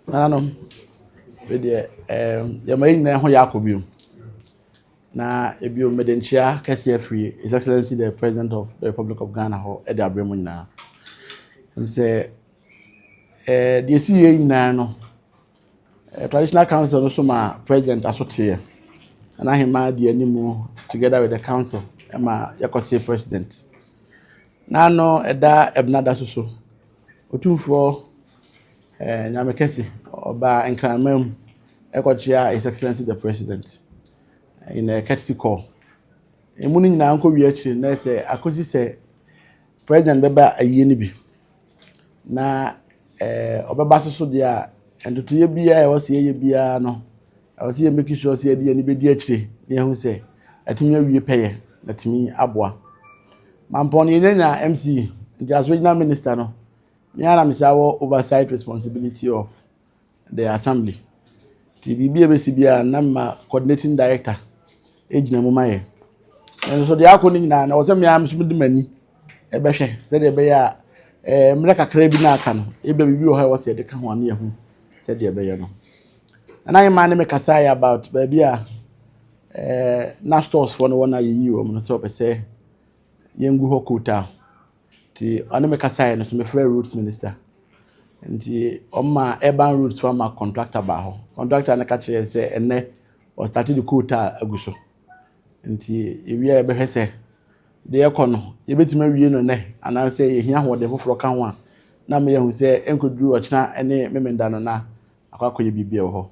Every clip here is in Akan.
Nananom, me deɛ yɛma yɛn nyinaa ho yɛ akɔ bio. Na ebio mede nkyea kɛseɛ firi His Excellency the President of the Republic of Ghana hɔ de abrɛ mu nyinaa. Sɛ deɛ esi yɛ nyinaa no, Traditional Council no so ma President asoteɛ. Nana Ahema di anim together with the council ɛma yɛkɔsie President. N'ano ɛda Ɛbenada so so, Otumfoɔ Nyame Kɛse ɔbaa Nkraman mu ɛkɔkyea His Excellency the President in a courtesy call. Emu no nyinaa nkɔ wie akyire na sɛ akɔsi sɛ President bɛba ayie no bi na ɔbɛba so so deɛ a, ntotoeɛ biara a ɛwɔ sɛ yɛyɛ biara no, ɛwɔ sɛ yɛ make sure sɛ yɛde yɛn ani bɛdi akyire na yɛhu sɛ ɛtumi awie pɛyɛ na ɛtumi aboa. Mampɔn no, yɛnya MCE, nti as regional minister no, me ara na mesa wɔ oversight responsibility of the assembly, nti biribi a ɛbɛsi biara na ma coordinating director egyina mu ma yɛ. Nso deɛ akɔ no nyinaa na ɛwɔ sɛ mmea nso de m'ani ɛbɛhwɛ sɛdeɛ ɛbɛyɛ a mmerɛ kakra bi na aka no, ebe biribi wɔ hɔ a ɛwɔ sɛ yɛde ka ho ano, yɛho sɛdeɛ ɛbɛyɛ no. Nana Ahema ne me kasa yɛ about baabi a na stores foɔ no wɔ na yɛyi wɔn no, sɛ ɔpɛ sɛ yɛngu hɔ coal tar. Nti ɔne me kasa yɛ no so, mefrɛ Roads Minister, nti ɔma Urban Roads fo ama contractor baa hɔ. Contractor no ka kyerɛ sɛ ɛnɛ ɔstart de coal tar agu so, nti ewie a yɛbɛhwɛ sɛ deɛ ɛkɔ no yɛbɛtumi awie no nnɛ anaasɛ yɛhia ahoɔden foforɔ ka ho a, na meyɛ hu sɛ nkɔduru ɔkyena ne memenda no na akɔyɛ biribi wɔ hɔ.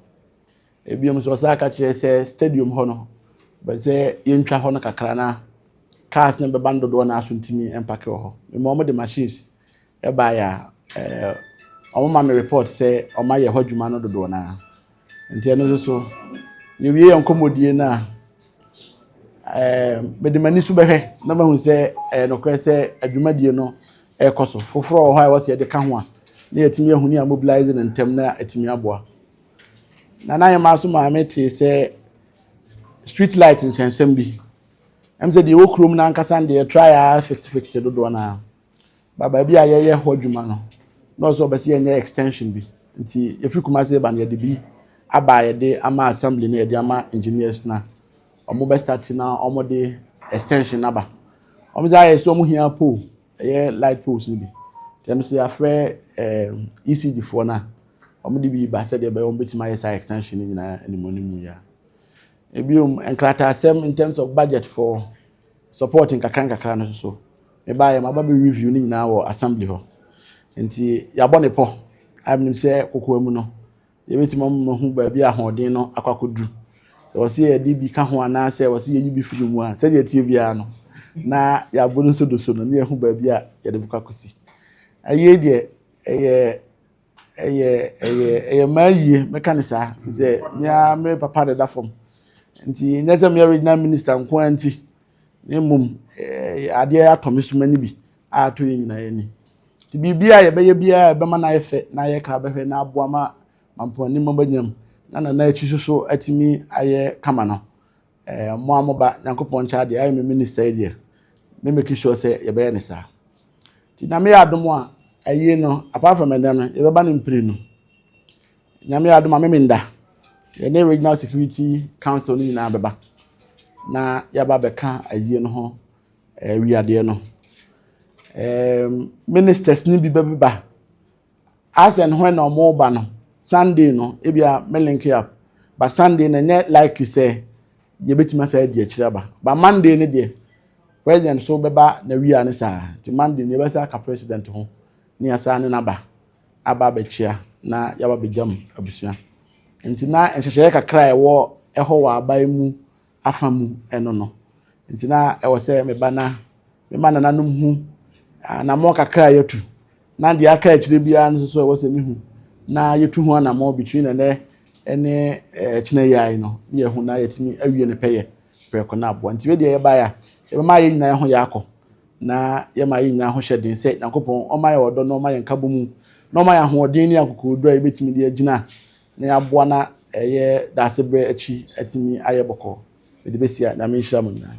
Ebiom nso, ɔsan ka kyerɛ sɛ stadium hɔ no, bɛ sɛ yɛntwa hɔ no kakra na cars no bɛba no dodoɔ no aso ntumi mpark wɔ hɔ. Mmom wɔn de machines ɛbaeɛ a wɔn ma me report sɛ wɔn ayɛ hɔ adwuma no dodoɔ naa. Nti ɛno nso so, yɛwie yɛn nkɔmmɔdie no a, mede m'ani so bɛhwɛ na mahu sɛ ɛyɛ nokorɛ sɛ adwumadie no ɛrekɔ so. Foforɔ wɔ hɔ a ɛwɔ sɛ yɛde ka ho a, na yɛtumi ahu ne a mobilize ne ntɛm na ɛtumi aboa. Nana Ahema so maame tee sɛ street light nsɛnsɛm bi sɛ deɛ ɛwɔ kurom no ankasa deɛ, try a fix fix dodoɔ no a ba baabi a yɛyɛ hɔ adwuma no, na ɔsɛ ɔbɛsɛ yɛnyɛ extension bi. Nti yɛfiri Kumase ba no, yɛde bi aba a yɛde ama assembly no, yɛde ama engineers na ɔmo bɛ start na ɔmo de extension naba. Ɔmo sɛ ayɛ sɛ ɔmo hia pole, ɛyɛ light poles no bi. Nti ɛno nso yɛafrɛ ECG foɔ no a ɔmo de bi ba sɛdeɛ ɛbɛyɛ ɔmo bɛtumi ayɛ saa extension no nyinaa anim anim yɛ. Ebiom, nkrataasɛm in terms of budget for support nkakra nkakra no nso so, mebaayɛ maba bɛ review no nyinaa wɔ assembly hɔ, nti yɛabɔ ne pɔ a menim sɛ kokoa mu no yɛbɛtumi ama hu baabi a ahoɔden no akɔ akɔduru, sɛ wɔsi yɛde bi ka ho anaasɛ wɔsi yɛyi bi firi mu a, sɛdeɛ tie biara no na yɛabɔ no nso do so no, ne yɛhu baabi a yɛde bɛkɔ akɔsi. Ayie deɛ, ɛyɛ mmaa yie, mɛka ne saa sɛ mmea me papa deda fam, nti nyɛ sɛ mmea regional minister nko ara, nti na mmom adeɛ atɔ me so m'ani bi a atɔ yɛn nyinaa ani. Nti biribi a yɛbɛyɛ biara ɛbɛma no ayɛ fɛ na ayɛ kra bɛhwɛ na aboa ma Mampɔn bɛnyam na nana akyi soso atumi ayɛ kama no, mo a moba, Nyankopɔn nkyɛn adeɛ ayɛ me minister yi deɛ, me make sure sɛ yɛbɛyɛ ne saa. Nti Nyame yɛ adom a, ayie no, apart from ɛnɛ no, yɛbɛba no mpire no. Nyame yɛ adom a, memenda yɛne Regional Security Council no nyinaa bɛba na yɛaba bɛka ayie no ho wiadeɛ no. Ministers no bi bɛba as and when na ɔmo ba no. Sunday no ebia me link up, but Sunday no ɛnyɛ likely sɛ yɛbɛtumi asa adi akyire aba, but Monday no deɛ, President so bɛba na wia ne saa. Nti Monday no yɛbɛsa aka President ho ne yɛsa ne n'aba aba abɛkyia na yɛaba abɛgyam abusua. Nti na nhyehyɛeɛ kakra a ɛwɔ ɛhɔ wɔ aban mu afa mu ɛno no, nti na ɛwɔ sɛ meba na mema nananom hu anammɔ kakra a yɛtu, na deɛ aka akyire biara no nso so ɛwɔ sɛ mehu na yɛtu ho anammɔ between ɛnɛ ɛne ɛkyinɛ yi no, ne yɛhu na yɛtumi awie no pɛyɛ prɛko na aboa. Nti wei deɛ, yɛbaeɛ a yɛbɛma yɛn nyinaa ho yɛ akɔ na yɛma yɛn nyinaa ho hyɛ den sɛ Nyankopɔn ɔma yɛ ɔdɔ na ɔma yɛn nkabɔ mu na ɔma yɛn ahoɔden ne akokoɔduro a yɛbɛtumi de agyina na yɛaboa na ɛyɛ daasebrɛ akyi atumi ayɛ bɔkɔɔ. Mede bɛsi a, Nyame nhyira mo nyinaa.